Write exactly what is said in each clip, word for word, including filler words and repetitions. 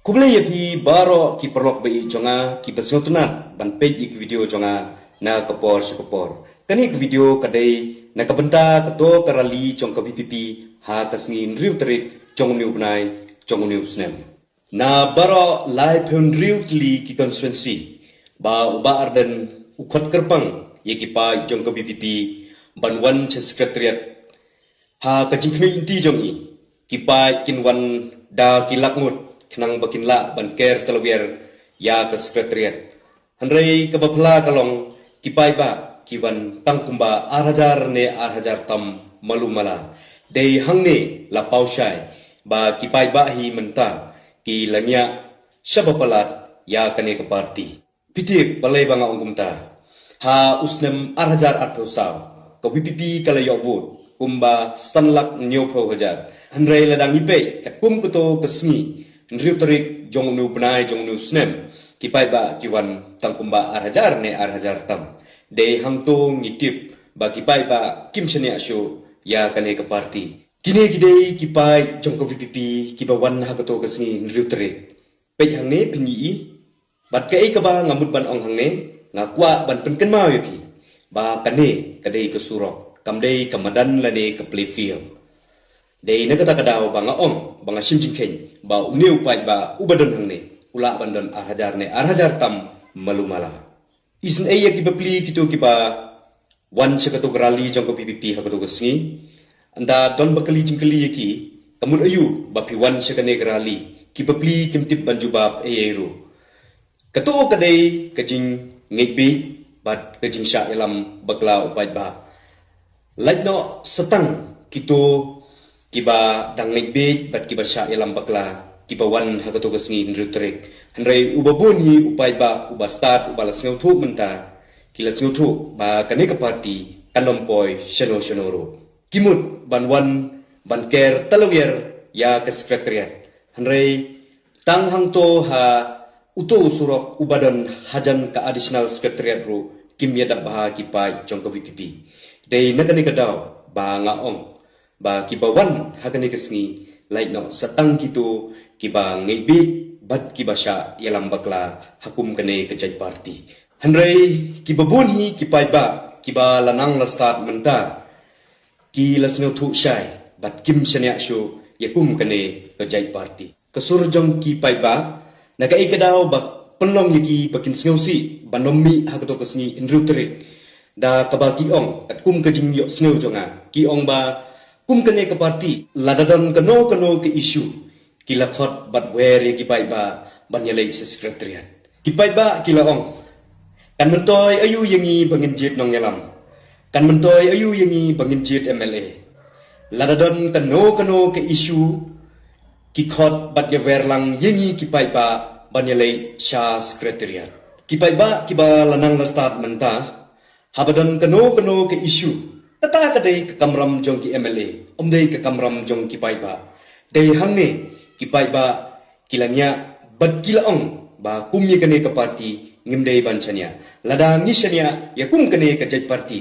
Khublei ïa phi baroh ki paralok ba ïeit jong nga, ki ba sngewtynnat ban peit ïa ki video jong nga na ka por sha ka por. Kane ka video ka dei na ka bynta kato ka rally jong ka VPP ha ka sngi hynriew tarik jong une u bnai jong une u snem. Na baroh laiphew hynriew tylli ki constituency ba u Bah Ardent u khot kyrpang ïa ki paid jong ka VPP ban wan sha Secretariat. Ha ka jingkhmih lynti jong i, ki paid kin wan da ki lak ngut khnang ba kin lah ban ker talawiar ïa ka Secretariat. Hynrei kaba phylla ka long, ki paidbah ki wan tang kumba ar hajar ne ar hajar tam malu mala. Dei hangne la paw shai ba ki paidbah hi mynta ki la ngiah shaba palat ïa kane ka party. Phi tip balei ba nga ong kumta? Ha u snem ar hajar arphew saw, ka VPP ka la ïoh vote kumba san lak hynñiewphew hajar. Hynrei lada ngi peit katkum kato ka sngi hynriew tarik jong une u bnai jong une u snem, ki paidbah ki wan tang kumba ar hajar ne ar hajar tam. Dei hangto ngi tip ba ki paidbah kim shaniah shuh ïa kane ka party. Kine ki dei ki paid jong ka VPP kiba wan ha kato ka sngi hynriew tarik. Peit hangne phin ïohi. Bad kaei kaba nga mut ban ong hangne, nga kwah ban pynkynmaw ïa phi ba kane ka dei ka surok, kam dei ka madan lane ka playfield. Dei na kata ka daw ba nga ong, ba nga shim jingkheiñ ba une u paidbah uba don hangne u lah ban don ar hajar ne ar hajar tam malu mala. Isynei ïa ki bapli kito kiba wan sha kato ka rally jong ka VPP ha kato ka sngi. Ynda don ba kylli jingkylli ïa ki, ka mut aïu ba phi wan sha kane ka rally, ki bapli kim tip ban jubab ei ei ruh. Kato ka dei ka jingngeit bieit bad ka jingshah ïalam bakla u paidbah. Lait noh sa tang kito kiba dang ngeit bieit bad kiba shah ïalam bakla, kiba wan ha kato ka sngi hynriew tarik. Hynrei uba bun hi u paidbah uba stad uba la sngewthuh mynta, ki la sngewthuh ba kane ka party kan ym poi shano shano ruh. Ki mut ban wan ban ker talawiar ïa ka Secretariat. Hynrei tang hangto ha uto u surok uba don hajan ka Additional Secretariat ruh kim ïadap bha ki paid jong ka VPP. Dei na kane ka daw ba nga ong ba kiba wan ha kane ka sngi lait noh sa tang kito kiba ngeit bieit bad kiba shah ïalam bakla ha kum kane ka jait party. Hynrei kiba bun hi ki paidbah kiba la nang la stad mynta, ki la sngewthuh shai bad kim shaniah shuh ïa kum kane ka jait party. Ka sur jong ki paidbah, na kaei ka daw ba pynlong ïa ki ba kin sngewsih ban ym mih ha kato ka sngi hynriew tarik. Da kaba ki ong, katkum ka jingïohsngew jong nga, ki ong ba kum kane ka party, lada don kano kano ka issue, ki la khot bad wer ïa ki paidbah ban ïaleit sha Secretariat. Ki paidbah ki la ong, kan myntoi aïu ïa ngi ba ngin jied nongïalam? Kan myntoi aïu ïa ngi ba ngin jied MLA? Lada don kano kano ka issue, ki khot bad ïawer lang ïa ngi ki paidbah ban ïaleit sha Secretariat. Ki paidbah kiba la nang la stad mynta, haba don kano kano ka issue, kata ka dei ka kamram jong ki MLA, ym dei ka kamram jong ki paidbah. Dei hangne ki paidbah ki la ngiah bad ki la ong ba kum ïa kane ka party ngim dei ban shaniah. Lada ngi shaniah ïa kum kane ka jait party,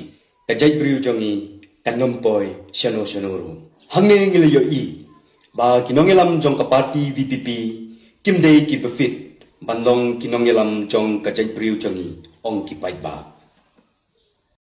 ka jaitbynriew jong ngi kan ym poi shano shano ruh. Hangne ngi la ïohi ba ki nongïalam jong ka party VPP kim dei kiba fit ban long ki nongïalam jong ka jaitbynriew jong ngi, ong ki paidbah.